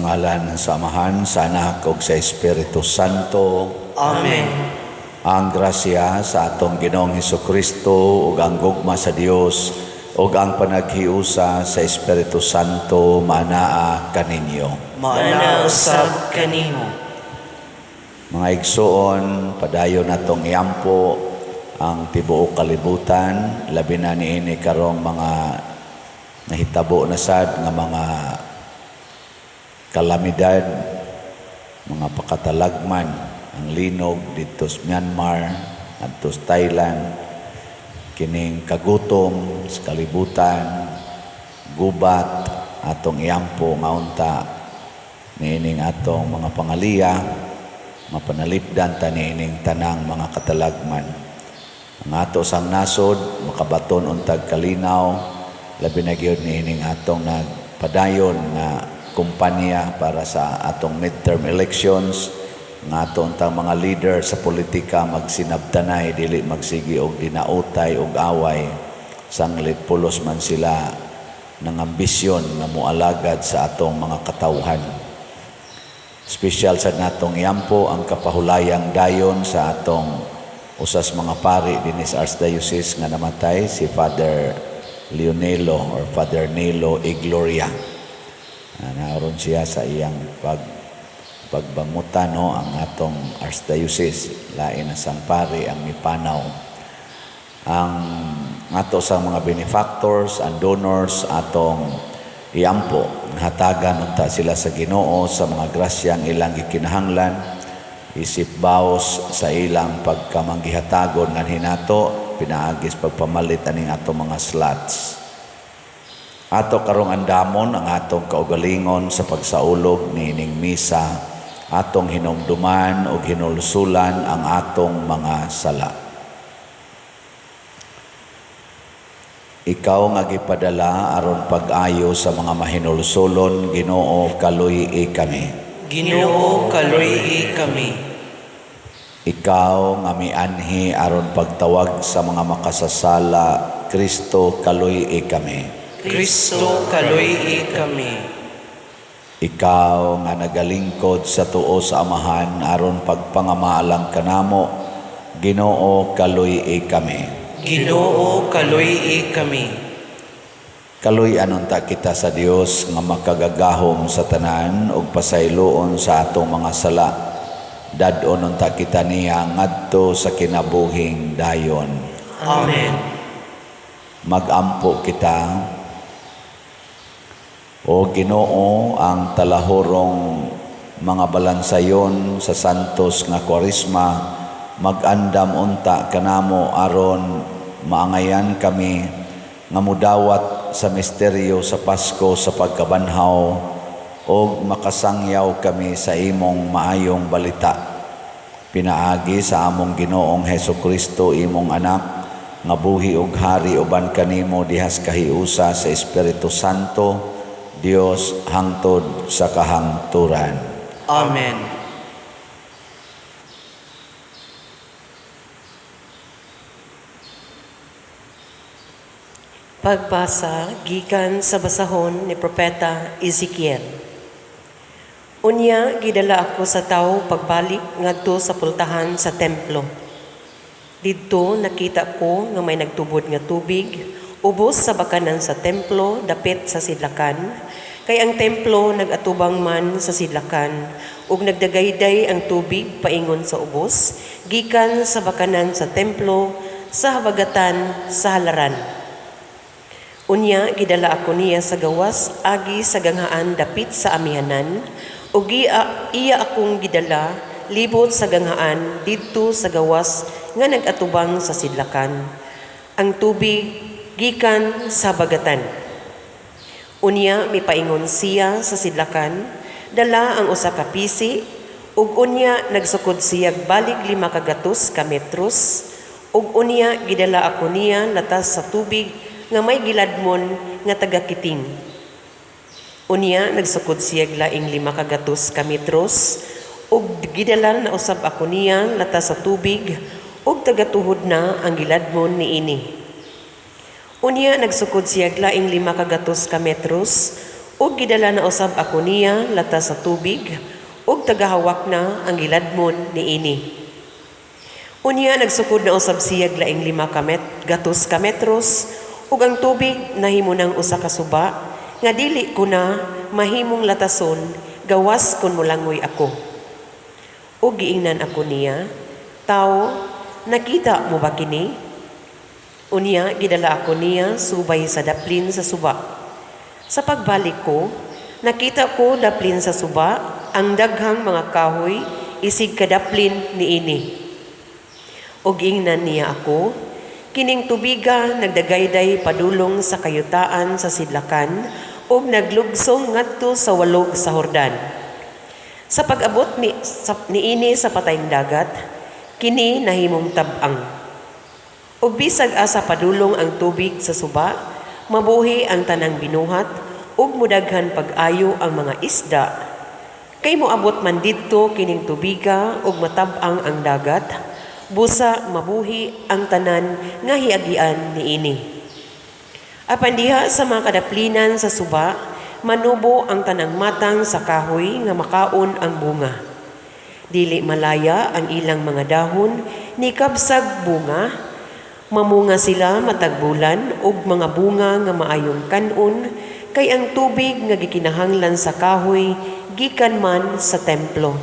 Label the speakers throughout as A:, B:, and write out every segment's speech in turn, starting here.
A: Sa ngalan sa Amahan, sa Anak ug sa Espiritu Santo.
B: Amen.
A: Ang grasya sa atong Ginoong Hesukristo ug ang gugma sa Dios ug ang panaghiusa sa Espiritu Santo maanaa kaninyo.
B: Maana usab kanimo.
A: Mga igsoon, padayon natong iampo ang tibuok kalibutan, labi na niini karong mga nahitabo na sad nga mga kalamidad, mga pakatalagman, ang linog didto sa Myanmar, adto sa Thailand, kining kagutom sa kalibutan, gubat, atong iampo nga unta niining atong mga pangaliya, mapanalipdan ta niining tanang mga katalagman. Ang ato sang nasod makabaton untag kalinaw, labi na gyud niining atong nagpadayon nga kumpanya para sa atong midterm elections, nga ato untang mga leader sa politika magsinabtanay, dili magsigi og dinautay og away, sanglit pulos man sila ng ambisyon nga moalagad sa atong mga katawhan. Espesyal sa natong iampo ang kapahulayang dayon sa atong usas mga pari dinis Archdiocese nga namatay, si Father Leonelo or Father Nilo Igloria. Naroon siya sa iyang pagbangutan, no, ang atong Archdiocese. Lain na sang pari ang mipanaw. Ang ato sa mga benefactors and donors atong iampo, hatagan unta sila sa Ginoo sa mga grasyang ilang gikinahanglan, isip baos sa ilang pagkamanggihatagon nganhi nato pinaagis pagpamalit aning atong mga slots. Ato karong andamon ang atong kaugalingon sa pagsaulog niining misa, atong hinumduman ug hinulsulan ang atong mga sala. Ikaw nga gipadala aron pag-ayo sa mga mahinulsulon, Ginoo, kaluy-i kami.
B: Ginoo, kaluy-i kami.
A: Ikaw nga mianhi aron pagtawag sa mga makasasala, Kristo, kaluy-i kami.
B: Kristo, kaluy-i kami.
A: Ikaw nga nagalingkod sa tuo sa Amahan aron pagpangamaalang kanamo, Ginoo, kaluy-i kami.
B: Ginoo, kaluy-i kami.
A: Kaluy-an unta kita sa Dios nga makagagahom sa tanan ug pasayloon sa atong mga sala. Dad-on unta kita niya ngadto sa kinabuhing dayon.
B: Amen.
A: Magampo kita. O Ginoo, ang talahorong mga balansayon sa santos nga Kwaresma, magandam unta kanamo aron maangayan kami nga mudawat sa misteryo sa Pasko sa pagkabanhaw ug makasangyaw kami sa imong maayong balita. Pinaagi sa among Ginoong Hesukristo, imong anak, nga buhi ug hari uban kanimo dihas kahiusa sa Espiritu Santo, Dios hangtod sa kahangturan.
B: Amen.
C: Pagbasa gikan sa basahon ni Propeta Ezekiel. Unya gidala ako sa tawo pagbalik ngadto sa pultahan sa templo. Didto nakita ko nga may nagtubod nga tubig ubos sa bakanan sa templo dapit sa sidlakan, kay ang templo nagatubang man sa sidlakan ug nagdagayday ang tubig paingon sa ubos gikan sa bakanan sa templo sa habagatan sa halaran. Unya gidala ako niya sa gawas agi sa ganghaan dapit sa amihanan ug iya akong gidala libot sa ganghaan didto sa gawas nga nagatubang sa sidlakan. Ang tubig gikan sa bagatan. Unya mipaingon siya sa sidlakan, dala ang usa ka pisi, ug unya nagsukod siya balik 5 ka gatos ka metros, ug unya gidala ako niya latas sa tubig nga may giladmon nga tagakiting. Unya nagsukod siya laing 5 ka gatos ka metros, ug gidala na usab ako niya latas sa tubig, ug tagatuhod na ang giladmon niini. Unya nagsukod siya laing 5 ka gatos ka metros, Ug gidala na usab ako niya latas sa tubig, ug tagahawak na ang giladmon niini. Unya nagsukod na usab siya laing 5 gatos ka metros, ug ang tubig nahimo ng usa ka suba nga dili ko na mahimong latason gawas kun molangoy ako. Ug giingnan ako niya, "Tawo, nakita mo ba kini?" Unya gidala ako niya subay sa daplin sa suba. Sa pagbalik ko, nakita ko daplin sa suba ang daghang mga kahoy isig kadaplin niini. Ug ingnan niya ako, "Kining tubiga nagdagayday padulong sa kayutaan sa sidlakan ug naglugsong ngadto sa walog sa Hordan. Sa pag-abot niini sa patayng dagat, kini nahimong tab-ang. Ug bisag asa padulong ang tubig sa suba, mabuhi ang tanang binuhat ug mudaghan pag-ayo ang mga isda. Kay moabot man didto kining tubiga ug matab-ang ang dagat, busa mabuhi ang tanan nga hiagian niini. Apan diha sa mga kadaplinan sa suba, manubo ang tanang matang sa kahoy nga makaon ang bunga. Dili malaya ang ilang mga dahon, ni kabsag bunga, mamunga sila matag bulan og mga bunga nga maayong kan-on, kay ang tubig nga gikinahanglan sa kahoy gikan man sa templo.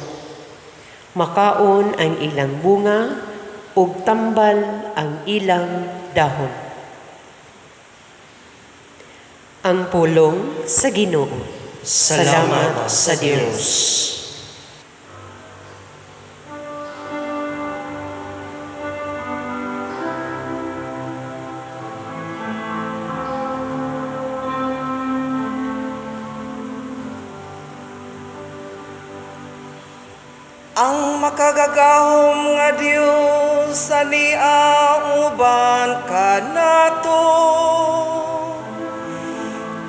C: Makaon ang ilang bunga ug tambal ang ilang dahon." Ang pulong sa Ginoo.
B: Salamat sa Dios.
D: Ang makagagahom nga Dios ania uban kanato.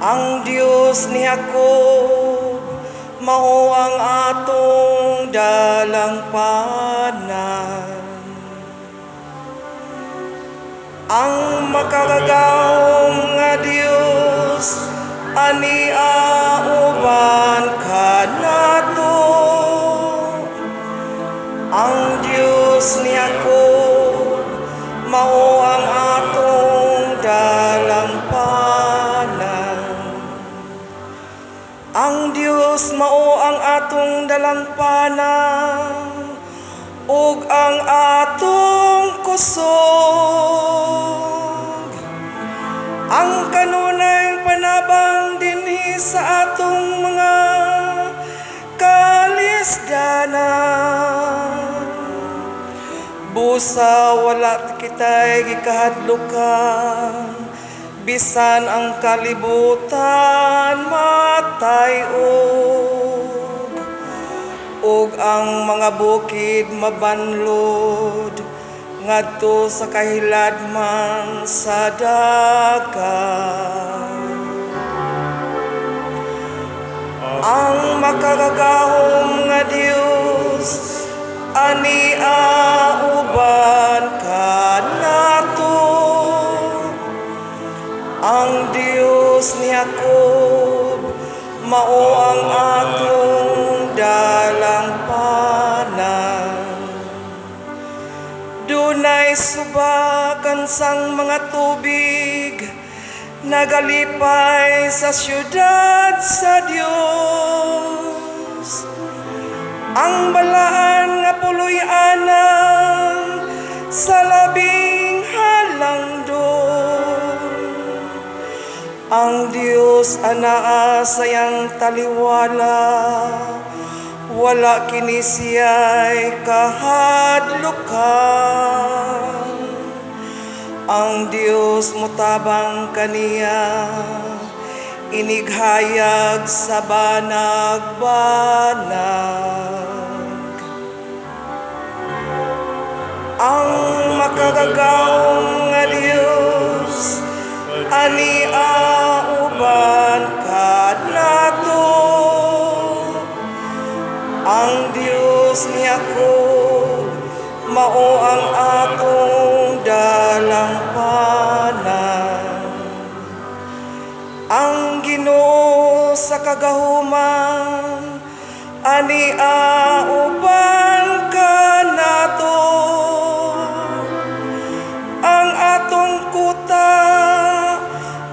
D: Ang Dios ni Jacob mao ang atong dalangpanan. Ang makagagahom nga Dios ania uban kanato. Ang Dios ni Jacob mao ang atong dalangpanan. Ang Dios mao ang atong dalangpanan ug ang atong kusog. Ang kanunay panabang dinhi sa atong mga kalisdanan. Busa wala kita'y gikahadlukan, bisan ang kalibutan matay-og, ug ang mga bukid mabanlod ngadto sa kahiladman sa dagat. Ang makagagahom nga Dios ania uban kanato. Ang Dios ni Jacob mao ang atong dalangpanan. Dunay suba kansang mga tubig, nagalipay sa siyudad sa Dios. Ang balaan nga puloy-anan sa labing halangdon. Ang Dios anaa sayang taliwala, wala kini siya'y kahadlukan. Ang Dios motabang kaniya, inighayag sa banag-banag. Ang makagagahom nga Dios ania uban kanato. Ang Dios ni Jacob mao ang atong dalangpanan. Ang Ginoo sa kagahuman, ania uban kanato. Ang atong kuta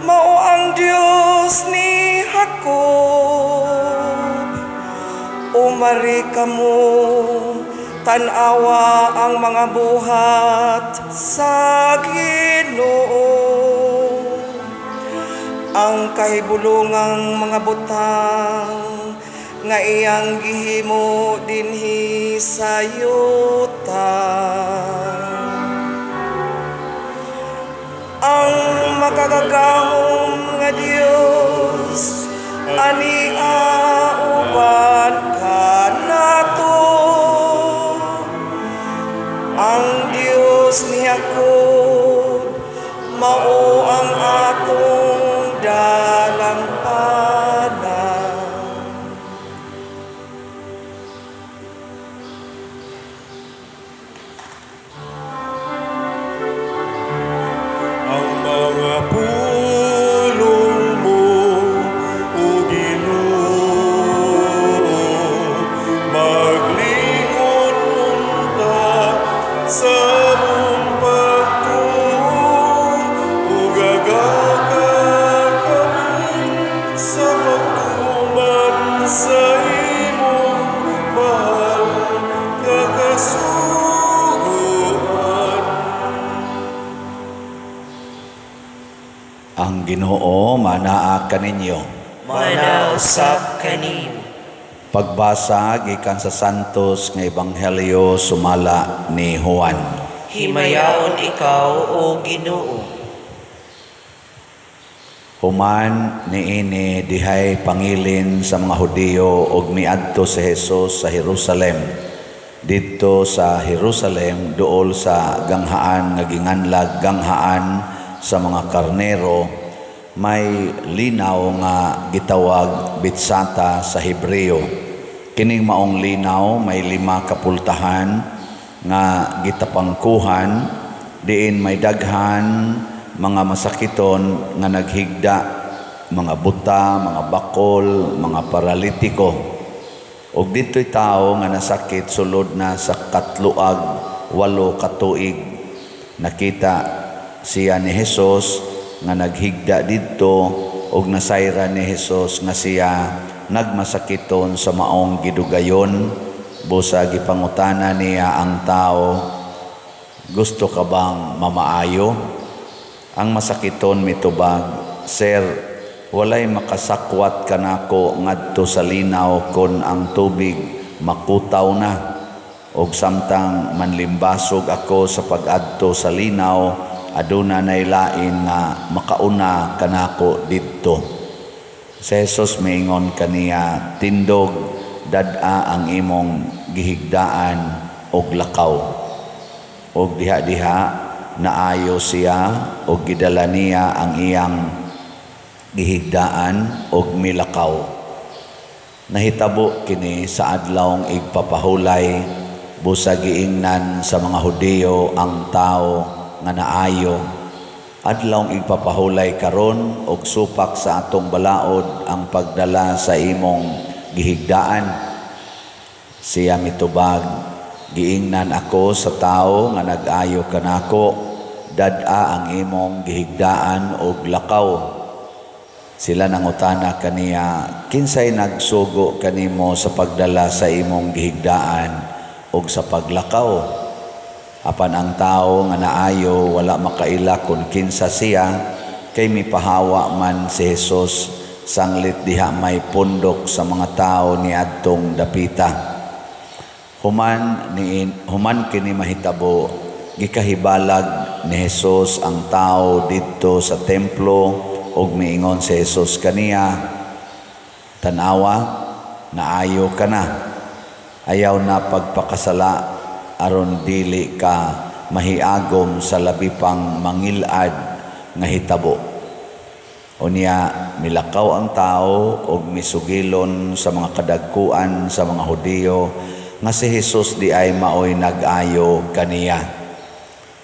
D: mao ang Dios ni Jacob. Umari kamo, tan-awa ang mga buhat sa Ginoo, ang kahibulungang mga butang nga iyang gihimo dinhi sa yuta. Ang makagagahom nga Dios ania uban kanato. Ang Dios ni Jacob mao ang atong dalampanan.
E: Ang mga pulong mo, O Ginoo, maglingon unta sa among pagtuo, ug agaka kami sa pagtuman sa imong mahal nga kasuguan.
A: Ang Ginoo manaa kaninyo.
B: Manausap kanimo.
A: Pagbasa gikan sa Santos nga Ebanghelyo sumala ni Juan.
B: Himayaon ikaw, O Ginoo.
A: Human niini dihay pangilin sa mga Hudiyo og miadto si Jesus sa Jerusalem. Didto sa Jerusalem duol sa ganghaan nga ginganlag ganghaan sa mga karnero, may linaw nga gitawag Betsata sa Hebreo. Kining maong linaw may 5 ka pultahan nga gitapangkuhan, diin may daghan mga masakiton nga naghigda, mga buta, mga bakol, mga paralitiko. Og dito'y tao nga nasakit sulod na sa katluag 8 ka tuig. Nakita siya ni Jesus nga naghigda didto og nasayran ni Jesus nga siya nagmasakiton sa maong gidugayon. Busa gipangutana niya ang tao, gusto ka bang mamaayo? Ang masakiton mitubag, Sir, walay makasakwat kanako ngadto sa linaw kon ang tubig makutaw na. Og samtang manlimbasog ako sa pag-adto sa linaw, aduna nay lain nga makauna kanako didto. Si Jesus miingon kaniya, tindog, dad-a ang imong gihigdaan og lakaw. Og diha-diha naayo siya og gidala niya ang iyang gihigdaan og milakaw. Nahitabo kini sa adlawng igpapahulay, busa giingnan sa mga Hudiyo ang tao nga naayo. Adlawng igpapahulay karon og supak sa atong balaod ang pagdala sa imong gihigdaan. Siya mitubag, giingnan ako sa tao nga nag-ayo kanako, dad-a ang imong gihigdaan og lakaw. Sila nangutana kaniya, kinsay nagsugo kanimo sa pagdala sa imong gihigdaan og sa paglakaw? Apan ang tao nga naayo wala makaila kun kinsa siya, kay mipahawa man si Jesus sanglit diha may pundok sa mga tao niadtong dapita. Human kini mahitabo, gikahibalag ni Jesus ang tao didto sa templo ug miingon si Jesus kaniya, tan-awa, naayo ka na. Ayaw na pagpakasala aron dili ka mahiagom sa labi pang mangilad nga hitabo. Unya milakaw ang tao og misugilon sa mga kadagkuan sa mga Hudiyo nga si Jesus di ay maoy nag-ayo kaniya.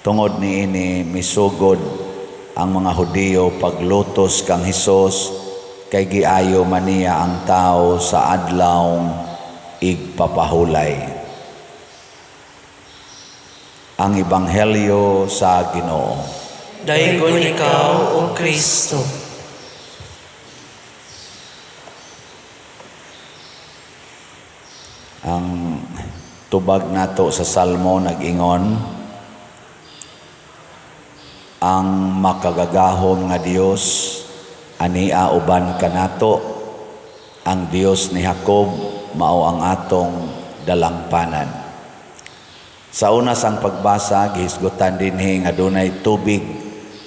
A: Tungod niini misugod ang mga Hudiyo paglutos kang Hesus kay giayo man niya ang tao sa adlawng igpapahulay. Ang Ebanghelyo sa Ginoo.
B: Daygon ikaw, O Kristo.
A: Ang tubag nato sa Salmo nag-ingon, ang makagagahom nga Dios ania uban kanato, ang Dios ni Jacob mao ang atong dalangpanan. Sa una sang pagbasa, gihisgutan dinhi nga dunay tubig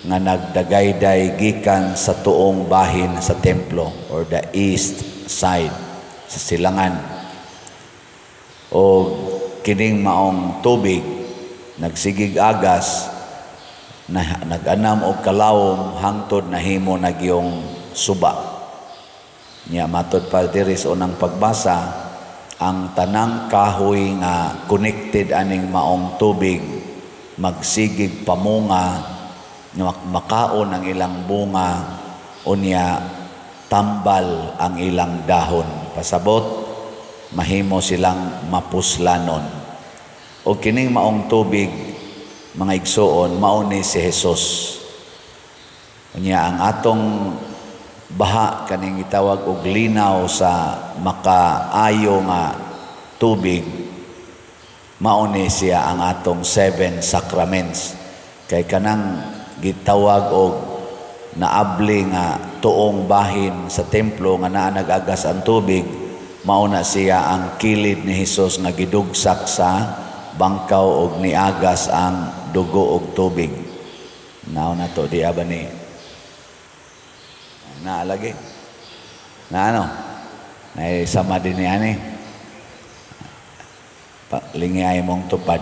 A: nga nagdagayday gikan sa tuong bahin sa templo or the east side sa silangan. O kining maong tubig nagsigig agas na nag-anam og kalawom hangtod nahimo nagyong suba. Nya matod pa diri sa unang pagbasa, ang tanang kahoy nga connected aning maong tubig magsigig pamunga, makaon ang ilang bunga, unya tambal ang ilang dahon. Pasabot, mahimo silang mapuslanon. O kining maong tubig, mga igsoon, mao ni si Jesus. Unya ang atong baha kaning gitawag og linaw sa makaayo nga tubig, mao ni siya ang atong 7 sacraments. Kay kanang gitawag og naabli nga tuong bahin sa templo nga naa nag-agas ang tubig, mao na siya ang kilid ni Hesus nga gidugsak sa bangkaw og niagas ang dugo og tubig. Nao na to, di ba ni? Naalagi. Na ano? Naisama din ni ani. Lingi ay mong tupad.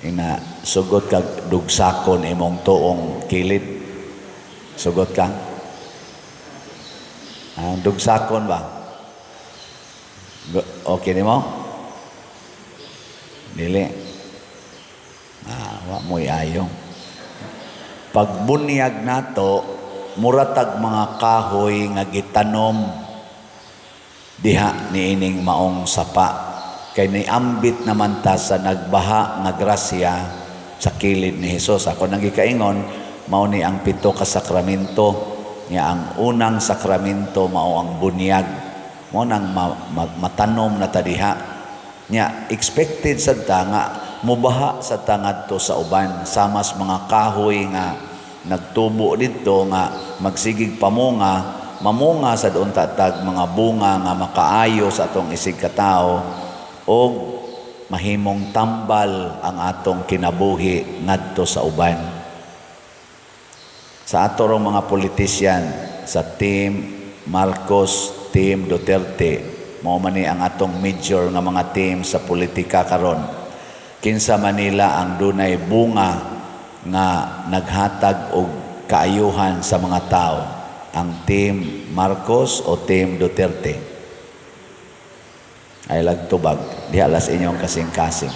A: Ina, sugot kag dugsakon imong tuong kilid. Sugot ka? Ah, dugsakon ba? Okay ni mo? Dili. Ah, wa mo'y ayo. Pagbunyag nato, muratag mga kahoy nga gitanom diha niining maong sapa. Kay niambit naman ta sa nagbaha nga grasya sa kilid ni Hesus. Ako nang gikaingon, mao ni ang 7 ka sakramento. Nga ang unang sakramento mao ang bunyag. Mao nang matanom na ta diha. Nya expected sad ta nga mubaha sad ta ngadto sa uban, samas mga kahoy nga nagtubo didto nga magsigig pamunga, mamunga sad unta tag mga bunga nga makaayo sa atong isig katawo og mahimong tambal ang atong kinabuhi ngadto sa uban. Sa ato rong mga politisyan, sa team Marcos, team Duterte, mao man ni ang atong major nga mga team sa politika karon. Kinsa Manila ang dunay bunga nga naghatag og kaayuhan sa mga tao, ang team Marcos o team Duterte? Ay lagtubag, diha las inyong kasing-kasing.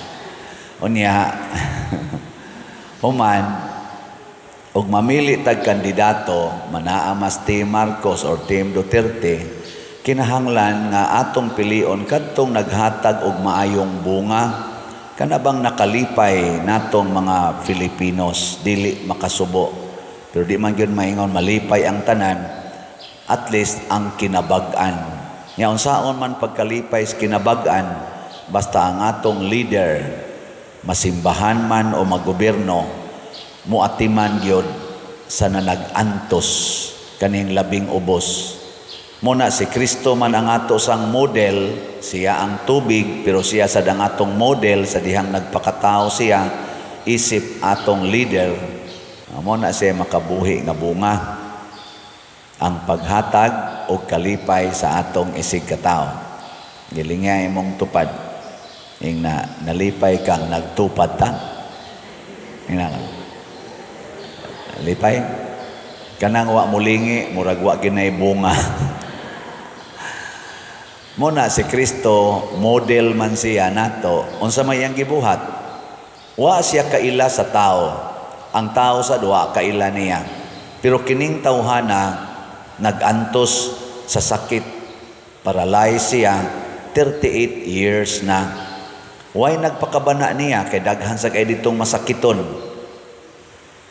A: Unya, human, og mamili tag kandidato, manaa mas team Marcos or team Duterte, kinahanglan nga atong pilion kadtong naghatag og maayong bunga, kana bang nakalipay natong mga Filipinos, dili makasubo. Pero di man gyud maingon malipay ang tanan, at least ang kinabag-an. Nya unsaon man pagkalipay sa kinabag-an, basta ang atong leader masimbahan man o magobyerno, muatiman gyud sa nanag-antos kaning labing ubos. Muna si Kristo man ang ato sang model, siya ang tubig, pero siya sad ang atong model sa dihang nagpakatao siya isip atong leader. Muna siya makabuhi nga bunga ang paghatag og kalipay sa atong isig katao. Gilinga imong tupad. Ing na nalipay kang nagtupad ta. Ing na lipay kanang wa mulingi, murag wa ginay bunga. Muna si Kristo model man siya nato. Unsa may iyang gibuhat? Wa siya kaila sa tao. Ang tao sa duwa kaila niya. Pero kining tawhana nagantos sa sakit. Paralyzed siya, 38 years na. Why nagpakabana niya? Kay daghan sa kay ditong masakiton.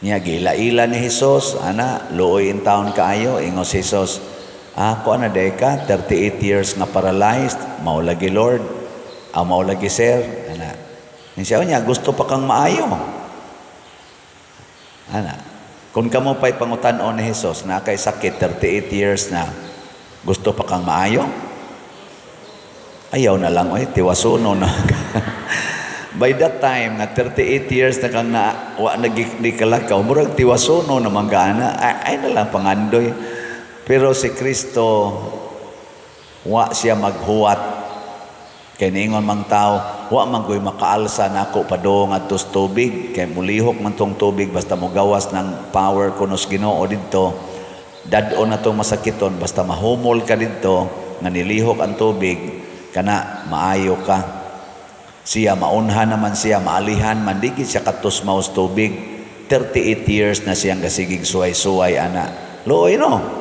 A: Niya gila-ila ni Jesus, ana, luoy in taon kaayo, ingos Jesus, ako ana day ka, 38 years nga paralyzed, mao lagi Lord, mao lagi Sir, ana. Ni siya niya, gusto pa kang maayo. Ana, kung kamo pa'y pangutan-on ni Jesus, na kay sakit, 38 years na, gusto pa kang maayo? Ayaw na lang, oy, tiwasuno na. By that time, nga 38 years na kang na, wa na di kalakaw, murag tiwasuno naman ka, ana, ay na lang pangandoy. Pero si Kristo, wa siya maghuwat. Kay niingon mang tao, wa man ko'y makaalsa nako padung adto sa tubig. Kay mulihok man tong tubig basta mogawas ng power kunos Ginoo didto. Dad-on na tong masakiton basta mahumol ka didto nga nilihok ang tubig kana maayo ka. Siya maunhan naman siya, maalihan man di gid siya katusmaw sa tubig. 38 years na siyang gasigig suway-suway ana. Luoy no.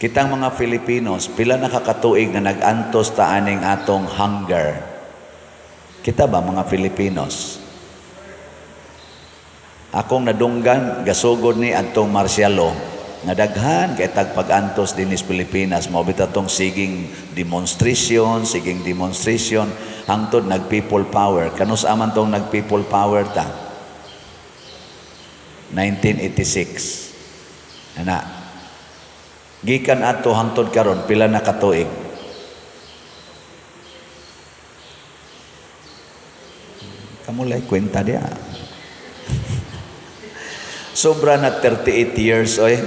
A: Kitang mga Filipinos, pila na kakatuig na nag-antos ta aning atong hunger. Kita ba mga Filipinos? Akong nadunggan, gasugod ni adtong martial law, nga daghan kay tag pag-antos dinhi sa Pilipinas, mao bitaw tong siging demonstration hangtod nag people power. Kanus aman tong nag people power ta? 1986. Ana. Gikan ato hangtod karon pila na katuig? Kamulay kwenta diya. Sobra na 38 years oy.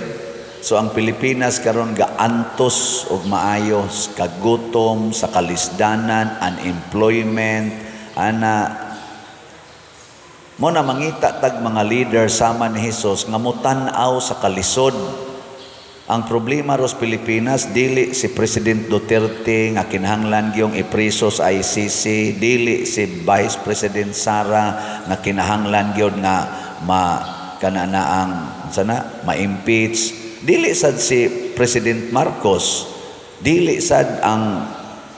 A: So ang Pilipinas karon gaantos og maayos kagutom sa kalisdanan, unemployment, ana mo na mangita tag mga leader sama ni Hesus nga motan-aw sa kalisod. Ang problema ros Pilipinas dili si President Duterte nga kinahanglan gyung ipreso sa ICC, dili si Vice President Sara nga kinahanglan gyud nga ma kana na ang sana ma-impeach, dili sad si President Marcos, dili sad ang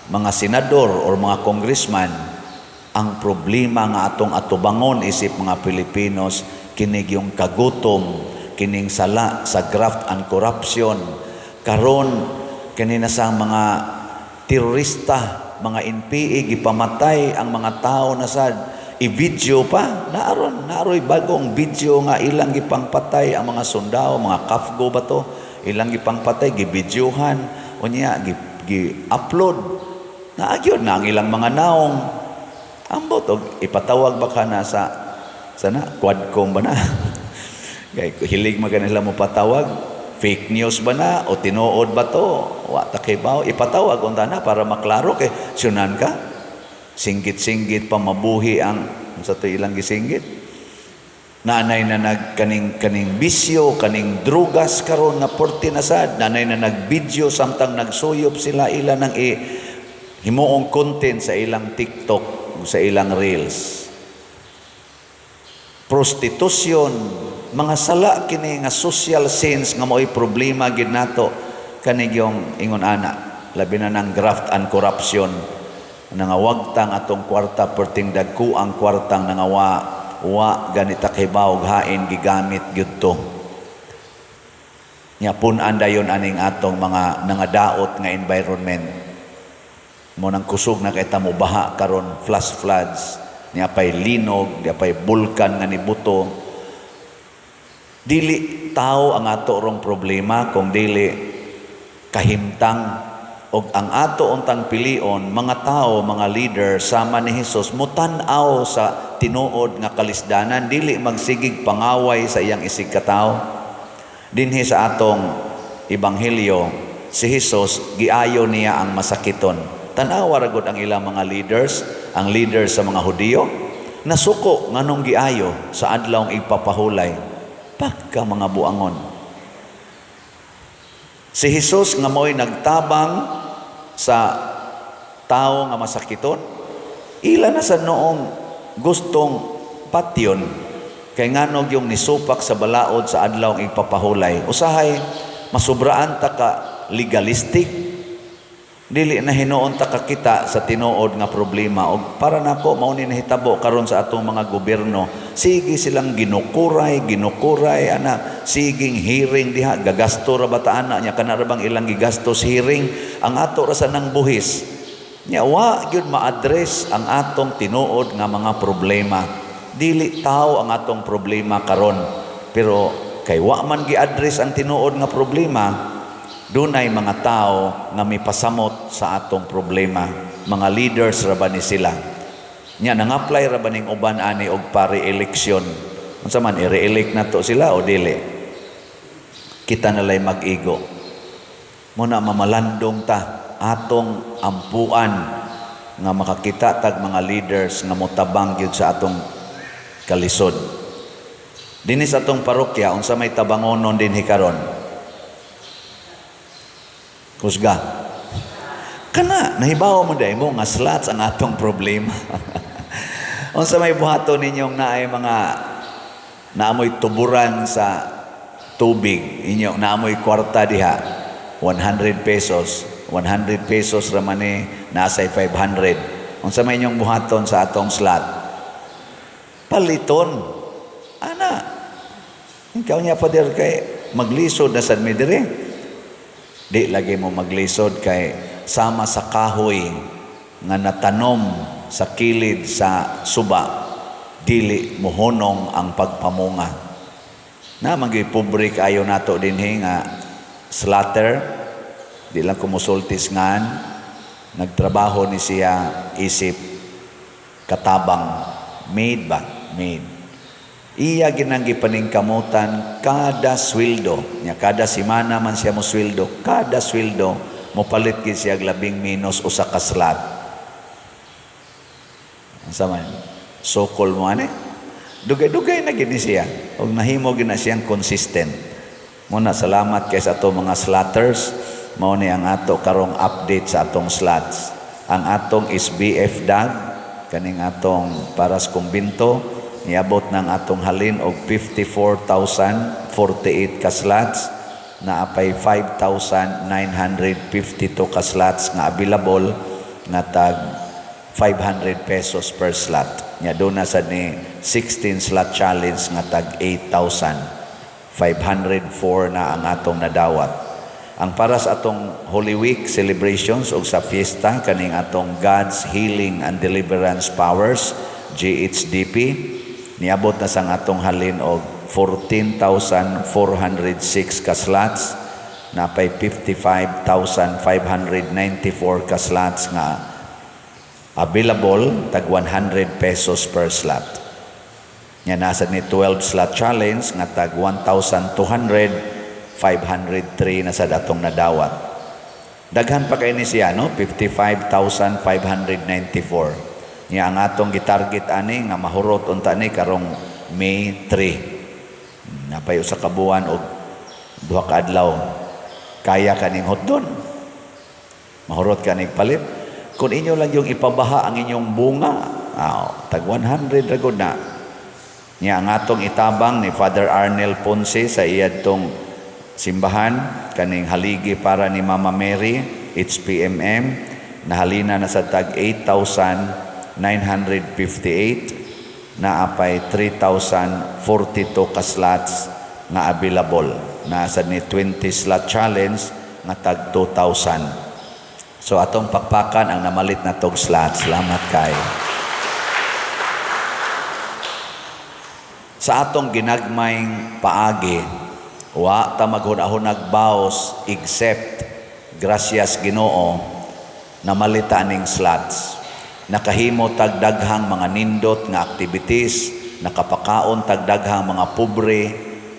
A: mga senador or mga congressman. Ang problema nga atong atubangon isip mga Pilipinos kini yung kagutom, kining sala sa graft and corruption. Karon kini na sa mga terorista, mga NPA gipamatay ang mga tao na sad i-video pa. Naaron, naaroy bagong video nga ilang gipangpatay ang mga sundao, mga kafgo ba to? Ilang gipangpatay, gibidyohan, unya gi-upload. Naagyon na ang ilang mga naong. Ambot og ipatawag ba ka na sa sana Quadcom ba na? Kay hilig man kanila mo patawag, fake news ba na o tinuod ba to? Wa ta kibaw, ipatawag unta na para maklaro kay sunan ka. Singgit-singgit pa mabuhi ang sa to ilang gisinggit. Nanay na nag kaning kaning bisyo, kaning drugas karon nga porte na sad, nanay na nag-video samtang nagsuyop sila ila nang himuong content sa ilang TikTok, sa ilang Reels. Prostitution, mga sala kini nga social sins nga mao'y problema gid nato kani yung ingon ana, labi na ng graft and corruption nangawagtang atong kwarta perting dagko ang kwartang nangawa wa ganita kibaw hain gigamit gyud to. Nya pun-an dayon aning atong mga nangadaot nga environment. Mo nang kusog na kay tamo baha karon, flash floods, niya pay linog, niya pay bulkan nga nibuto. Dili tao ang ato rong problema kung dili kahimtang og ang ato untang pilion mga tao, mga leader sama ni Hesus mutan-aw sa tinuod nga kalisdanan, dili magsigig pangaway sa iyang isig katawo. Dinhi sa atong ebanghelyo, si Hesus giayo niya ang masakiton. Tan-awa ra gud ang ilang mga leaders, ang leaders sa mga Hudiyo, nasuko nganong giayo sa adlawng igpapahulay. Pagka mga buangon. Si Hesus nga mo'y nagtabang sa tao nga masakiton, ila na sa noong gustong patyon, kay nganog yung nisupak sa balaod sa adlawng igpapahulay. Usahay, Masubraan ta ka legalistic. Dili na hinuon ta kakita sa tinuod nga problema. Og para nako mao ni nahitabo karon sa atong mga gobyerno. Sige silang ginukuray, ginukuray ana, siging hearing diha, gagasto ra ba ta ana nya, kana ra bang ilang gigastos hearing, ang ato ra sa nang buhis. Nya wa gyud ma-address ang atong tinuod nga mga problema. Dili tao ang atong problema karon, pero kay wa man gi-address ang tinuod nga problema, dunay mga tao nga mipasamot sa atong problema. Mga leaders ra ba ni sila? Nya nang-apply ra ba ning uban ani og pare-eleksyon? Unsa man, i-re-elect nato sila o dili? Kita nalay mag-igo. Muna mamalandong ta atong ampuan nga makakita tag mga leaders nga motabang gyud sa atong kalisod. Dinhi sa atong parokya, unsa may tabangonon dinhi karon? Kusga. Kana, nahibaw mo dahil mo nga slots ang atong problema. Unsa may buhaton ninyong naay mga naamoy tuburan sa tubig inyo, naamoy kwarta diha, 100 pesos, 100 pesos ra man ni, nasay 500. Unsa may inyong buhaton sa atong slot? Paliton. Ana. Ikaw niya, Father, kay maglisod na sad mi diri. Di lagi mo maglisod kay sama sa kahoy nga natanom sa kilid sa suba, dili mohonong ang pagpamunga. Na magyuy pobre kaayo nato dinhi nga slatter, di lang kumusultis ngan, nagtrabaho ni siya isip katabang, maid ba? Maid. Iya ginang gipaningkamutan kada sweldo nya, kada semana man siya mo sweldo, kada sweldo mopalit gid siya labing minus usa ka slot. Unsa man sokol mo ani, dugay-dugay na gid ni siya ug nahimo gid na siyang consistent. Muna salamat kay sa ato mga slotters. Mao ni ang ato karong update sa atong slots. Ang atong SBF DAG, kaning atong para sa kumbinto, niabot ng atong halin og 54,048 ka slots, na apay 5,952 ka slots nga available nga tag 500 pesos per slot. Nya doon na sad ni 16 slot challenge nga tag 8,504 na ang atong nadawat. Ang para sa atong Holy Week celebrations og sa fiesta, kaning atong God's Healing and Deliverance Powers, GHDP, niabot na sa atong halin og 14,406 ka slots, napay 55,594 ka slots nga available tag 100 pesos per slot. Nya nasa ni 12 slot challenge nga tag 1,200, 503 na sa datong nadawat. Daghan pa kay ni siya, no? 55,594. Nya ang atong gitarget ani nga mahurot unta ni karong May 3. Napay usa ka buwan og 2 ka adlaw. Kaya kaning hotdon. Mahurot kaning palit. Kung inyo lang yung ipabaha ang inyong bunga, tag 100 ra gud na. Nya ang atong itabang ni Father Arnel Ponce sa iyadtong simbahan, kaning haligi para ni Mama Mary, HPMM, nahalina na sa tag 8,958, na apay 3,042 ka slots nga available. Nasa ni 20 slot challenge nga tag 2,000. So atong pakpakan ang namalit na tog slots. Salamat kay. Sa atong ginagmayng paagi, wa ta maghunahunag baos except gracias Ginoo namalita ning slots. Nakahimo tag daghang mga nindot nga activities, nakapakaon tag daghang mga pobre,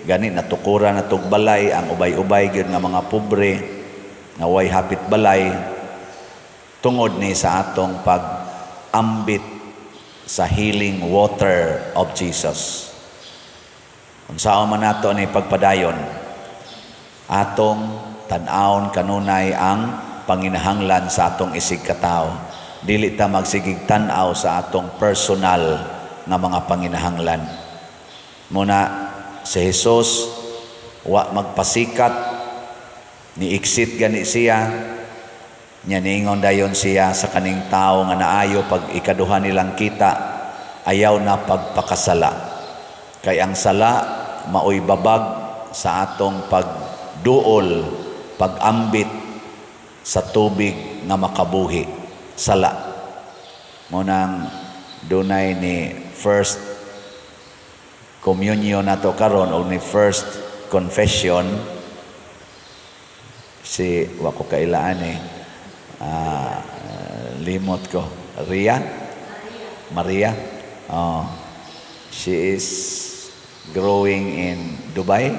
A: gani natukuran na tog balay ang ubay-ubay gyud nga mga pobre nga way hapit balay, tungod ni sa atong pag-ambit sa healing water of Jesus. Unsaon man nato ni pagpadayon, atong tan-awon kanunay ang panginahanglan sa atong isig katawo. Dili ta magsigig tan-aw sa atong personal nga mga panginahanglan. Muna si Jesus wa magpasikat Ni exit gani siya nya, niingon dayon siya sa kaning tao nga naayo pag ikaduha nilang kita, "Ayaw na pagpakasala, kay ang sala maoy babag sa atong pagduol, pag-ambit sa tubig nga makabuhi." Sala mo nang dunay ni first communion nato karon o ni first confession si, wa ko kailaan eh, limot ko, Ria Maria. Oh, she is growing in Dubai.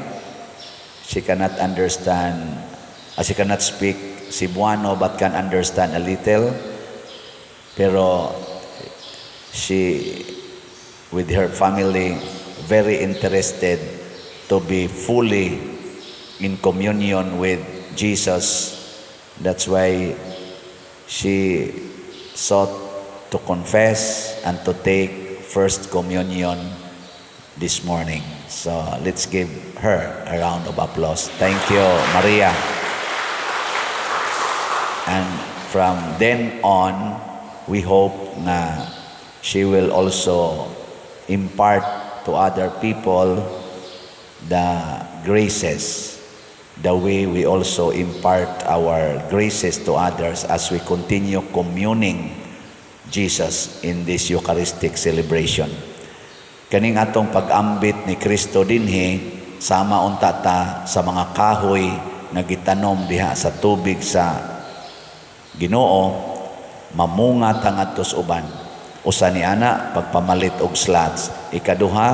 A: She cannot understand, she cannot speak Cebuano but can understand a little, pero she with her family very interested to be fully in communion with Jesus. That's why she sought to confess and to take first communion this morning. So let's give her a round of applause. Thank you, Maria. And from then on, we hope na she will also impart to other people the graces, the way we also impart our graces to others as we continue communing Jesus in this Eucharistic celebration. Kaning atong pag-ambit ni Kristo dinhi, sama unta ta sa mga kahoy nga gitanom diha sa tubig sa Ginoo, mamunga ta ngadto sa uban. Usa ni ana, pagpamalit og slats. Ikaduha,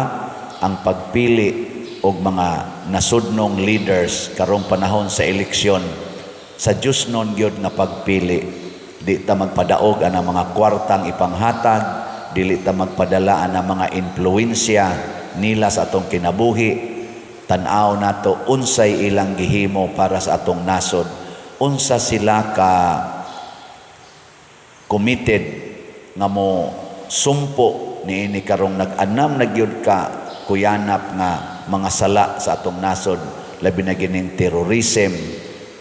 A: ang pagpili og mga nasudnong leaders karong panahon sa eleksyon, sa Diyosnon gyud nga pagpili. Di ta magpadaog ana mga kwartang ipanghatag, dili ta magpadala ana mga impluensya nila sa atong kinabuhi. Tan-aw nato unsay ilang gihimo para sa atong nasod, unsa sila ka committed nga mo sumpo niini karong nag-anam na gyud ka kuyanap nga mga sala sa atong nasod, labi na gining terrorism,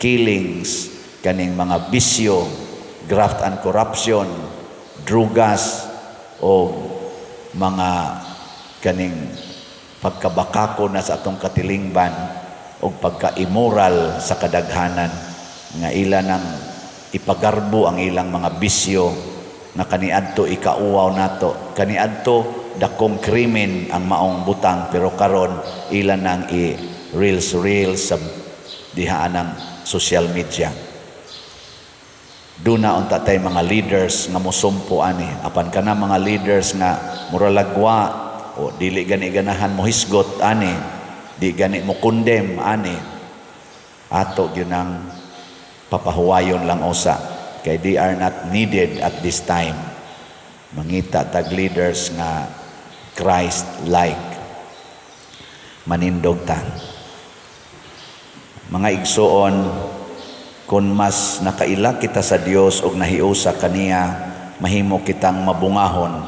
A: killings, kaning mga bisyo, graft and corruption, drugas o mga kaning pagkabakako na sa atong katilingban o pagka-immoral sa kadaghanan nga ila nang ipagarbo ang ilang mga bisyo na kaniadto ikauwaw nato. Kaniadto dakong krimen ang maong butang, pero karon ila nang i reels reels sa diha ng social media. Duna unta tay mga leaders nga mosumpo ani. Apan kana mga leaders nga muralagwa o dili gani ganahan mo hisgot ani, di gani mo condemn ani, ato gyud ang papahuwayon lang usa, kay they are not needed at this time. Mangita tag leaders nga Christ like. Manindog ta. Mga igsuon, kung mas nakaila kita sa Dios og nahiusa kaniya, mahimo kitang mabungahon.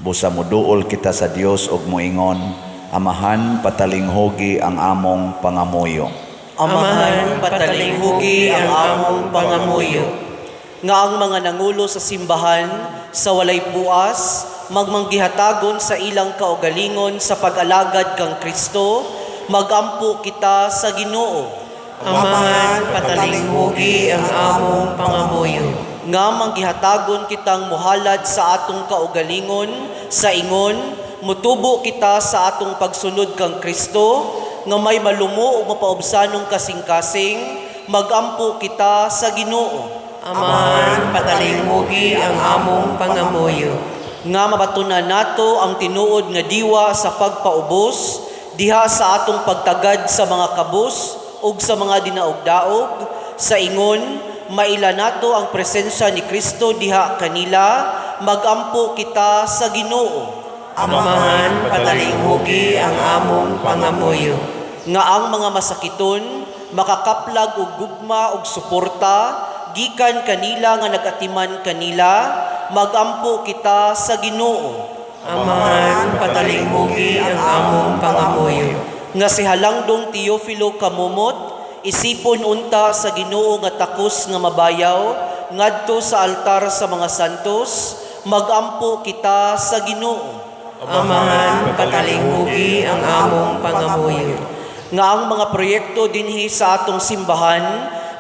A: Busa muduol kita sa Dios og moingon, "Amahan, patalinghugi ang among pangamuyo."
B: Amahan, patalinghugi ang among pangamuyo. Nga ang mga nangulo sa simbahan sa walay puas, magmanggihatagon sa ilang kaugalingon sa pag-alagad kang Kristo, magampo kita sa Ginoo.
C: Amahan, patalinghugi ang among pangamuyo.
B: Nga manggihatagon kitang muhalad sa atong kaugalingon sa ingon, mutubo kita sa atong pagsunod kang Kristo, nga may malumo ug mapaubsanong kasing-kasing, magampo kita sa Ginoo.
C: Amahan, patalinghugi ang among pangamuyo.
B: Nga mabatunan nato ang tinuod nga diwa sa pagpaubos diha sa atong pagtagad sa mga kabus ug sa mga dinaog-daog sa ingon, maila nato ang presensya ni Kristo diha kanila, magampo kita sa Ginoo.
C: Amahan, patalinghugi ang among pangamuyo.
B: Nga ang mga masakiton makakaplag og gugma ug suporta gikan kanila nga nagatiman kanila, magampo kita sa Ginoo.
C: Amahan, patalinghugi ang among pangamuyo.
B: Nga si Halangdong Teofilo Camomot Isipon unta sa Ginoo nga takos nga mabayaw ngadto sa altar sa mga santos, magampo kita sa Ginoo.
C: Amahan, patalinghugi ang among pangamuyo.
B: Nga ang mga proyekto dinhi sa atong simbahan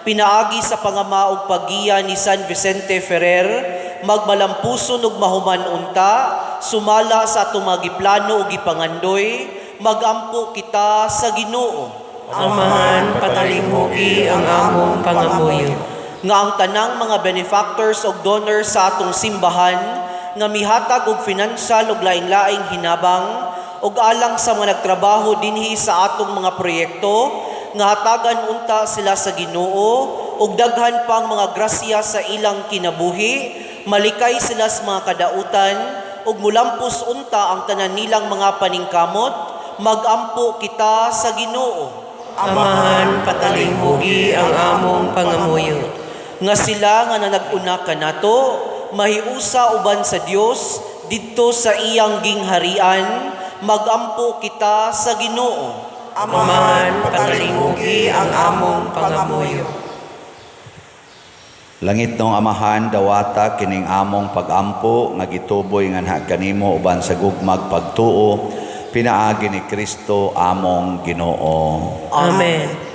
B: pinaagi sa pangama ug paggiya ni San Vicente Ferrer magmalampuson ug mahuman unta sumala sa atong mga giplano ug gipangandoy, magampo kita sa Ginoo.
C: Amahan, patalinghugi ang among pangamuyo.
B: Nga ang tanang mga benefactors ug donors sa atong simbahan nga mihatag og financial ug lain-laing hinabang ug alang sa mga nagtrabaho dinhi sa atong mga proyekto nga hatagan unta sila sa Ginoo ug daghan pang mga grasya sa ilang kinabuhi, malikay sila sa mga kadautan ug mulampos unta ang tanan nilang mga paningkamot, magampo kita sa Ginoo.
C: Amahan, patalinghugi ang among pangamuyo.
B: Nga sila nga nanag-una kanato mahiusa uban sa Dios didto sa iyang gingharian, magampo kita sa Ginoo.
C: Amahan, patalinghugi ang among pangamuyo.
A: Langit nong Amahan, dawata kining among pagampo nga gituboy nganha kanimo uban sa gugmag pagtuo pinaagi ni Kristo among Ginoo.
C: Amen.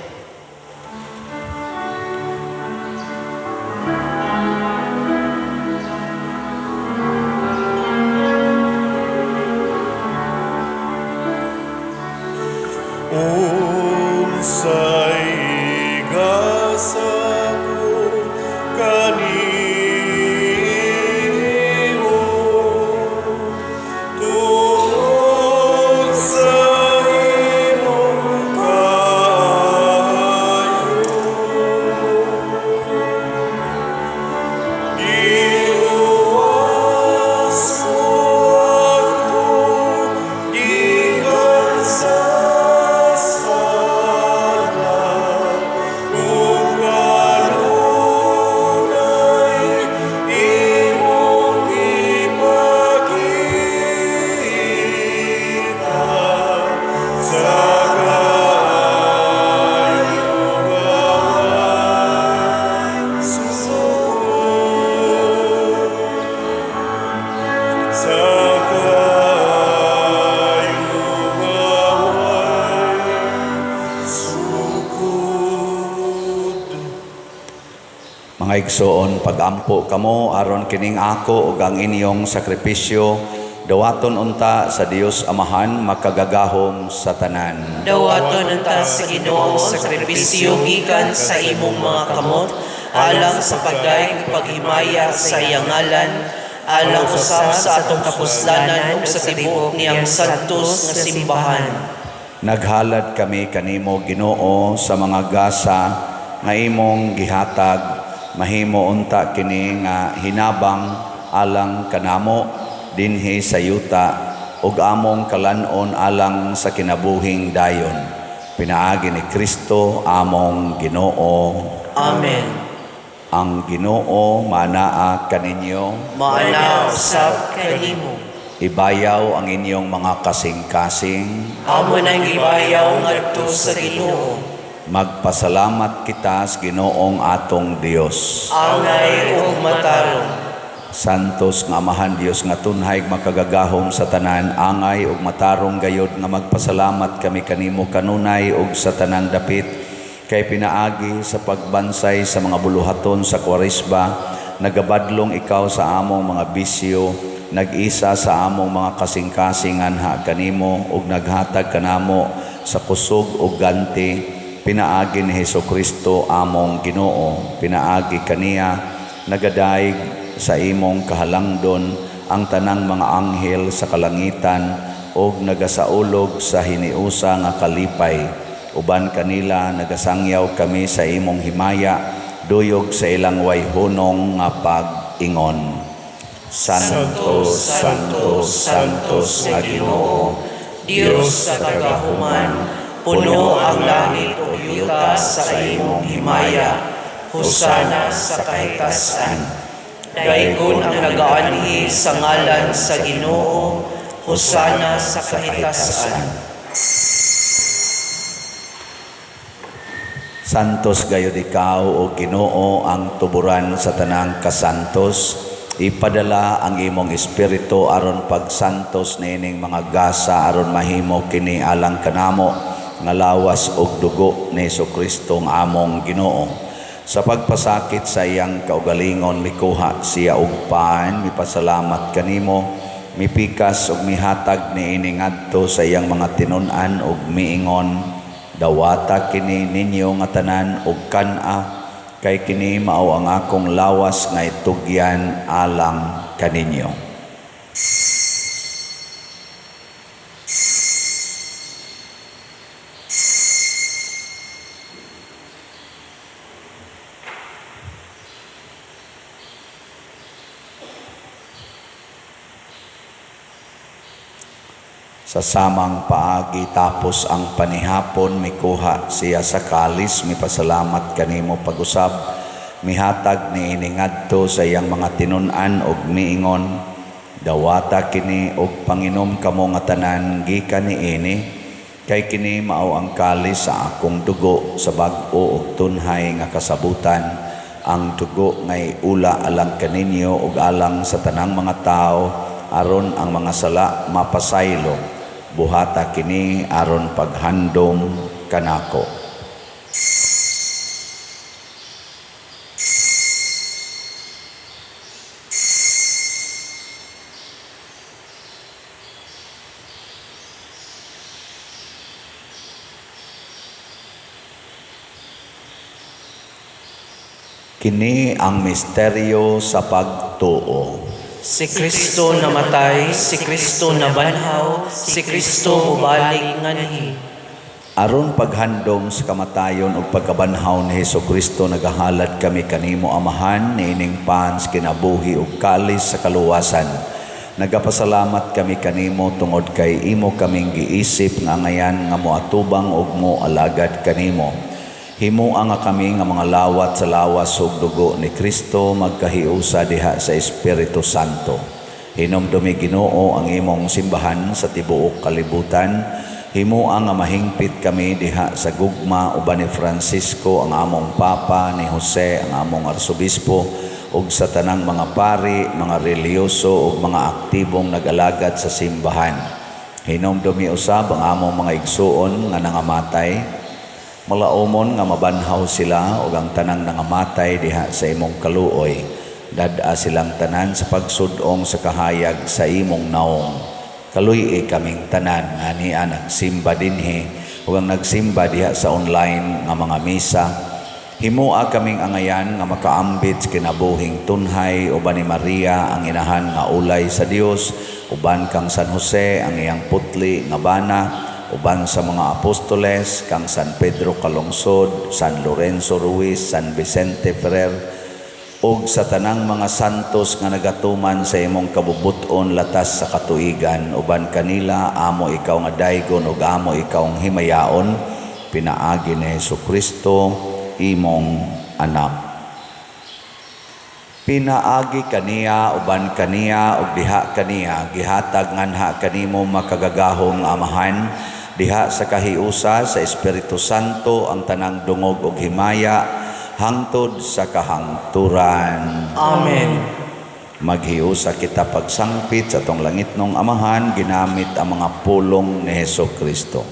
E: Unsay gasa ko kanimo tungod sa imong kaayo, giluwas mo ako gikan sa sala ug kanunay imong ipakita sa kaayo nga way sukod, sa kaayo nga way sukod.
A: Mga igsoon, pagampo kamo aron kining ako ug ang inyong sakripisyo dawaton unta sa Dios Amahan makagagahom sa tanan.
B: Dawaton unta sa Ginoo ang sakripisyo gikan sa imong mga kamot alang sa pagdayeg ug paghimaya sa iyang ngalan, alang usab sa atong kapuslanan ug sa tibuok niyang santos nga simbahan.
A: Naghalad kami kanimo, Ginoo, sa mga gasa nga imong gihatag, mahimo unta kini nga hinabang alang kanamo dinhi sa yuta ug among kalan-on alang sa kinabuhing dayon pinaagi ni Kristo among Ginoo.
B: Amen.
A: Ang Ginoo manaa kaninyo.
B: Maana usab kanimo.
A: Ibayaw ang inyong mga kasing-kasing.
B: Amo nang ibayaw ngadto sa Ginoo.
A: Magpasalamat kita sa Ginoong atong Dios.
B: Angay ug matarong.
A: Santos nga Amahan Dios nga tunhay makagagahom sa tanan, angay ug matarong gayod nga magpasalamat kami kanimo kanunay ug sa tanang dapit, kay pinaagi sa pagbansay sa mga buluhaton sa Kwaresma nagabadlong ikaw sa among mga bisyo, nag-isa sa among mga kasing-kasing anha kanimo ug naghatag kanamo sa kusog ug ganti pinaagi ni Hesus Kristo among Ginoo. Pinaagi kaniya nagadayeg sa imong kahalangdon ang tanang mga anghel sa kalangitan ug nagasaulog sa hiniusa nga kalipay. Uban kanila nagasangyaw kami sa imong himaya duyog sa ilang wayhunong nga pag-ingon. Santo, Santo, Santos nga Ginoo,
B: Dios sa kagahuman, puno ang langit ug yuta sa imong himaya. Hosana sa kahitasan. Daygon ang nagaanhi sa ngalan sa Ginoo. Hosana sa kahitasan.
A: Santos gayud ikaw o Ginoo, ang tuburan sa tanang kasantos. Ipadala ang imong espiritu aron pagsantos niining mga gasa aron mahimo kini alang kanamo nga lawas ug dugo ni Hesukristo nga among Ginoo. Sa pagpasakit sa iyang kaugalingon, mikuha siya og pan, mipasalamat kanimo, mipikas ug mihatag niini ngadto sa iyang mga tinun-an ug miingon, dawata kini ninyo nga tanan ug kan-a, kay kini mao ang akong lawas nga itugyan alang kaninyo. Sa samang paagi tapos ang panihapon, mikuha siya sa kalis, mipasalamat kanimo pag-usab, mihatag niini ngadto sa iyang mga tinun-an ug miingon, dawata kini og panginom kamo nga tanan gikan niini, kay kini mao ang kalis sa akong dugo sa bag-o ug tunhay nga kasabutan, ang dugo nga iula alang kaninyo ug alang sa tanang mga tawo aron ang mga sala mapasaylo. Buhata kini aron paghandom kanako. Kini ang misteryo sa pagtuo.
B: Si Kristo namatay, si Kristo nabanhaw, si Kristo mubalik nganhi.
A: Aron paghandom sa kamatayon ug pagkabanhaw ni Hesukristo, nagahalad kami kanimo Amahan niining pans kinabuhi ug kalis sa kaluwasan. Nagapasalamat kami kanimo tungod kay imo kaming giisip nga angayan nga moatubang ug moalagad kanimo. Himoa nga kami nga mga lawat sa lawas ug dugo ni Kristo magkahiusa diha sa Espiritu Santo. Hinumdumi Ginoo ang imong simbahan sa tibuok kalibutan. Himoa nga mahingpit kami diha sa gugma uban ni Francisco ang among Papa, ni Jose ang among Arsobispo, ug sa tanang mga pari, mga relihiyoso ug mga aktibong nag-alagad sa simbahan. Hinumdumi usab ang among mga igsuon nga nangamatay. Malaumon nga mabanhaw sila ug ang tanang nangamatay diha sa imong kaluoy. Dad-a silang tanan sa pagsud-ong sa kahayag sa imong naong. Kaluy-i kaming tanan nga niya nagsimba dinhi ug ang nagsimba diha sa online nga mga misa. Himoa kaming angayan nga makaambit sa kinabuhing tunhay uban ni Maria ang inahan nga ulay sa Dios, uban kang San Jose ang iyang putli nga bana, uban sa mga apostoles kang San Pedro Calungsod, San Lorenzo Ruiz, San Vicente Ferrer, ug sa tanang mga santos nga nagatuman sa imong kabubut-on latas sa katuigan, uban kanila amo ikaw nga daygon ug amo ikaw ang himayaon, pinaagi ni Hesukristo imong anak. Pinaagi kaniya, uban kaniya, ug diha kaniya, gihatag nganha kanimo makagagahom nga Amahan, diha sa kahiusa sa Espiritu Santo ang tanang dungog ug himaya hangtod sa kahangturan.
B: Amen.
A: Maghiusa kita pagsangpit sa atong langitnong Amahan ginamit ang mga pulong ni Hesukristo.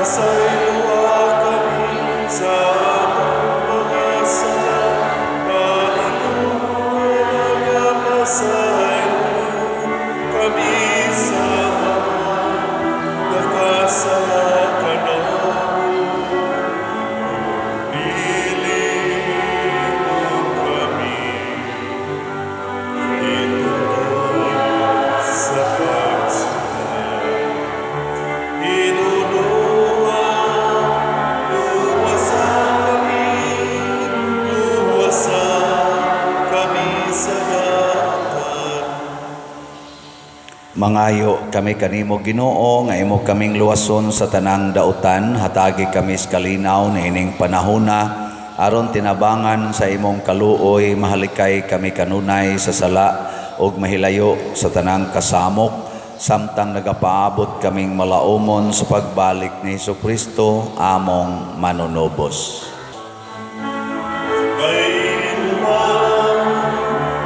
E: Pasayloa kami sala kanamo, dili mo kami itugyan sa pagsala. Hinunua, luwasa kami, luwasa kami sa dautan.
A: Mangayo kami kanimo, Ginoo, nga imo kaming luwason sa tanang dautan. Hatagi kami sa kalinaw niining panahona aron tinabangan sa imong kaluoy mahalikay kami kanunay sa sala ug mahilayo sa tanang kasamok samtang nagapaabot kaming malaumon sa pagbalik ni Hesukristo among manunubos.
E: Kay man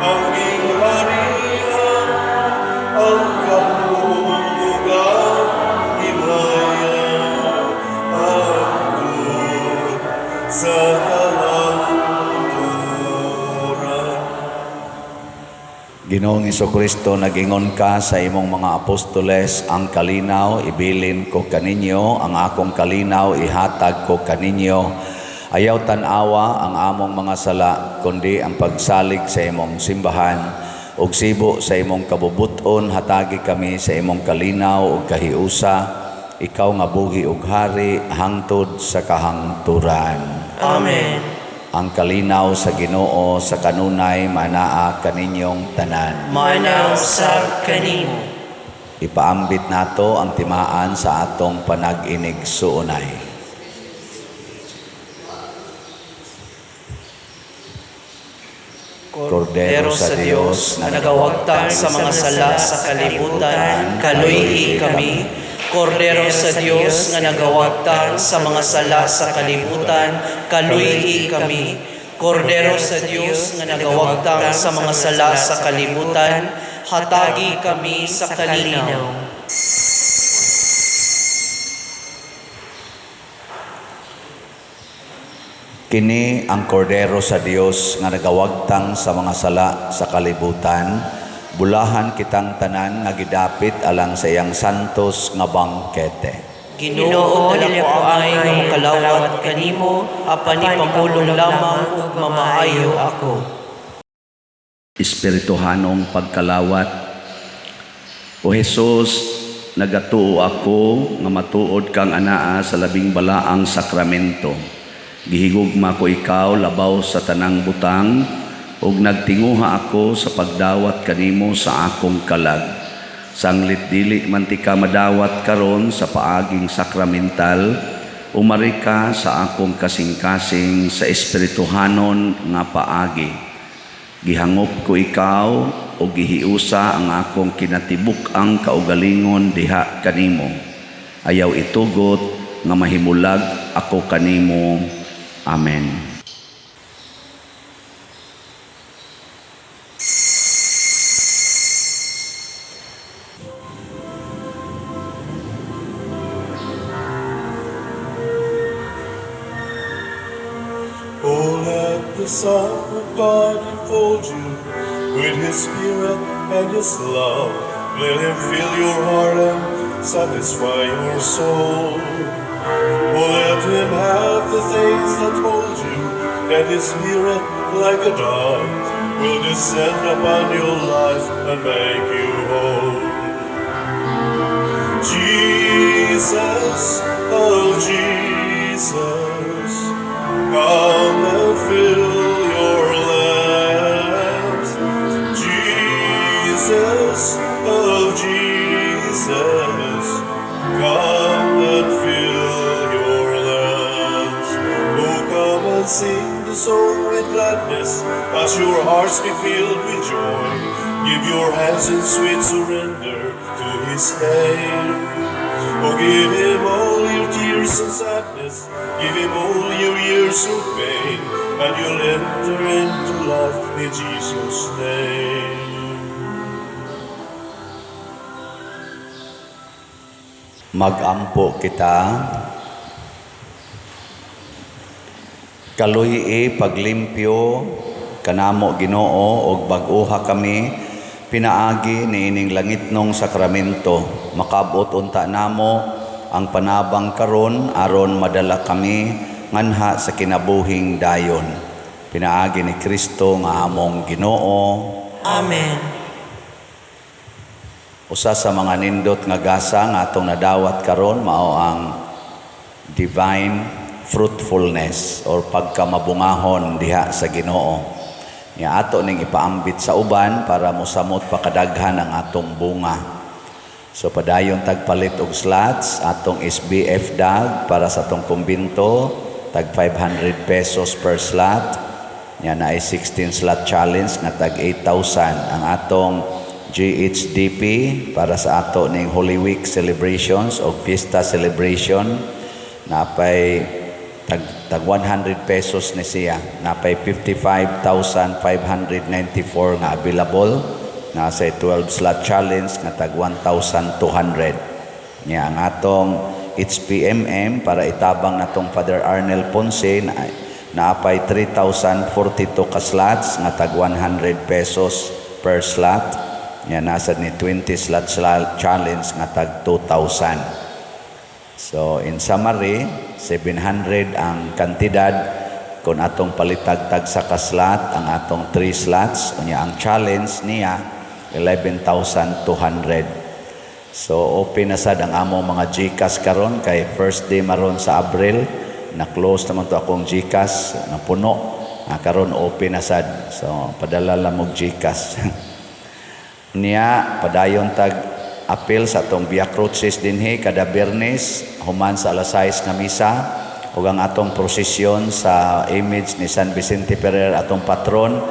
E: ang gingharian, ang gahom ug ang himaya, hangtod sa kahangturan.
A: Ginoong Kristo, nagingon ka sa imong mga apostoles, "Ang kalinaw ibilin ko kaninyo, ang akong kalinaw ihatag ko kaninyo." Ayaw tan-awa ang among mga sala, kundi ang pagsalig sa imong simbahan. Ug sibo sa imong kabubuton, hatagi kami sa imong kalinaw ug kahiusa, ikaw nga buhi ug hari hangtod sa kahangturan.
B: Amen.
A: Ang kalinaw sa Ginoo sa kanunay manaa kaninyong tanan.
B: Maana usab kanimo.
A: Ipaambit nato ang timaan sa atong panag-inigsuonay.
B: Kordero sa Dios nga nagawagtang sa mga sala sa kalibutan, kaluy-i kami. Kordero sa Dios nga nagawagtang sa mga sala sa kalibutan, kaluy-i kami. Kordero sa Dios nga nagawagtang sa mga sala sa kalibutan, hatagi kami sa kalinaw.
A: Kini ang Kordero sa Dios nga nagawagtang sa mga sala sa kalibutan. Bulahan kitang tanan nga gidapit alang sa iyang santos nga bangkete.
B: Ginoo, dili ko angay nga mokalawat kanimo, apan ipamulong lamang ug mamaayo ako.
A: Espirituhanong pagkalawat. O Jesus, nagatuo ako nga matuod kang anaa sa labing balaang sakramento. Gihigugma ko ikaw labaw sa tanang butang ug nagtinguha ako sa pagdawat kanimo sa akong kalag. Sanglit dili man tika madawat karon sa paaging sakramental, umari ka sa akong kasing-kasing sa espirituhanon nga paagi. Gihangop ko ikaw o gihiusa ang akong kinatibuk-ang kaugalingon diha kanimo. Ayaw itugot nga mahimulag ako kanimo. Amen.
E: Oh, let the Son of God enfold you with His Spirit and His love. Let Him fill your heart and satisfy your soul. Oh, let Him have the things that hold you, and His Spirit, like a dove, will descend upon your life and make you whole. Jesus, oh Jesus, come and fill your lamps. Jesus, oh Jesus, come and fill your lamps. Oh, come and sing the song with gladness, as your hearts be filled with joy. Give your hands in sweet surrender to His name. Oh, give Him all your tears and sadness, give Him all your years of pain, and you'll enter into life in Jesus' name.
A: Magampo kita. Kaluy-i paglimpyo kanamo, Ginoo, og bag-oha kami pinaagi niining langitnong sakramento. Makabot unta namo ang panabang karon aron madala kami nganha sa kinabuhing dayon. Pinaagi ni Kristo nga among Ginoo.
C: Amen.
A: Usa sa mga nindot nga gasa nga atong nadawat karon mao ang divine fruitfulness or pagkamabungahon diha sa Ginoo. Nya ato ning ipaambit sa uban para mosamot pa kadaghan ang atong bunga. So padayon tagpalit og slots atong SBF dag para sa atong kumbinto, tag 500 pesos per slot. Nya naay 16 slot challenge nga tag 8,000. Ang atong GHDP para sa ato ning Holy Week celebrations o Fiesta celebration, napay tag 100 pesos ni siya. Napay 55,594 nga available. Nasa 12 slot challenge nga tag 1,200. Nya ang atong HPMM para itabang natong Father Arnel Ponce na naapay 3,042 ka slots nga tag 100 pesos per slot. Nya nasa ni 20 slot challenge nga tag 2,000. So in summary, 700 ang kantidad kung atong palitagtag sa kaslat ang atong 3 slots. Unya ang challenge niya 11,200. So open na sad ang among mga GCash karon kay first day maron sa Abril, na close naman to akong GCash, napuno. Karon open na sad. So padala lang og GCash. Niya padayon tag apil sa atong Via Crucis dinhi kada Biyernes human sa alas 6 nga misa, ug ang atong prosesyon sa image ni San Vicente Ferrer, atong patron,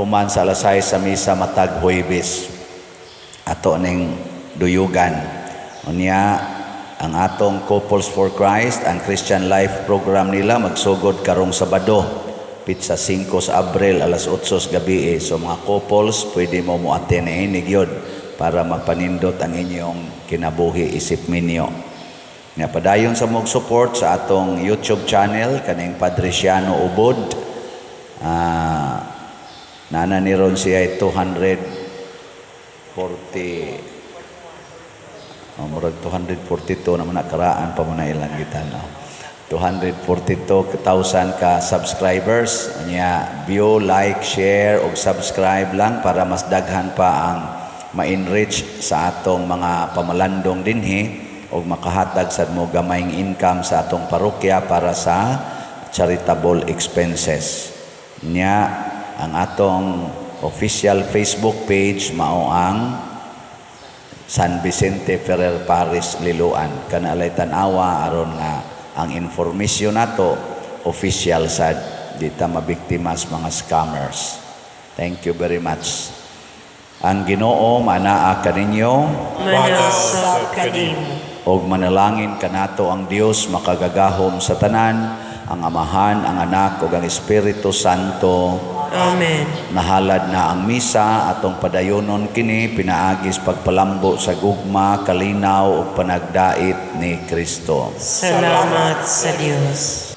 A: human sa alas 6 sa misa matag Huwebes. Ato ning duyugan. Unya ang atong Couples for Christ, ang Christian Life program nila magsugod karong Sabado, pitsa 5 sa Abril, alas 8 sa gabi. So mga couples, pwede mo mo-attend ini gyud para mapanindot ang inyong kinabuhi isip minyo. Nga padayon sa mog support sa atong YouTube channel kaning Padre Siano Ubod. Nana ni ron siya 240, oh, murag 242 naman, nakaraan pa mo na ilang gitan-aw. 242,000 ka subscribers. Nya view, like, share ug subscribe lang para mas daghan pa ang ma-enrich sa atong mga pamalandong dinhi ug makahatag sad mo gamayng income sa atong parokya para sa charitable expenses. Nya ang atong official Facebook page mao ang San Vicente Ferrer Parish Liloan. Kanalay tan-awa aron nga ang informasyon nato official sad, di ta mabiktima sa mga scammers. Thank you very much. Ang Ginoo manaa kaninyo.
C: Manaa sab kanimo.
A: Og manalangin kanato ang Dios makagagahom sa tanan, ang Amahan, ang Anak ug ang Espiritu Santo.
C: Amen.
A: Nahalad na ang misa, atong padayonon kini pinaagis pagpalambo sa gugma, kalinaw ug panagdait ni Kristo.
C: Salamat sa Dios.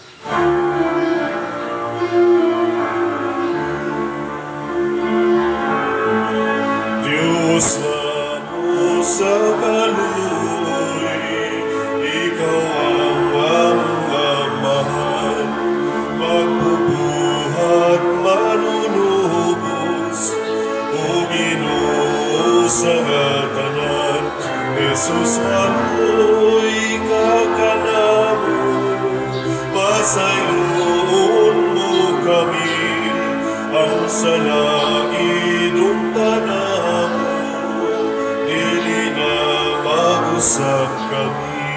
E: Diyos na sa kaluoy, ikaw ang among Amahan, magbubuhat manunubos, o Ginoo sa tanan, Jesus amoy kakanamo, pasayloon mo kami, ang salaidong tanamo, dili na mag-usab kami.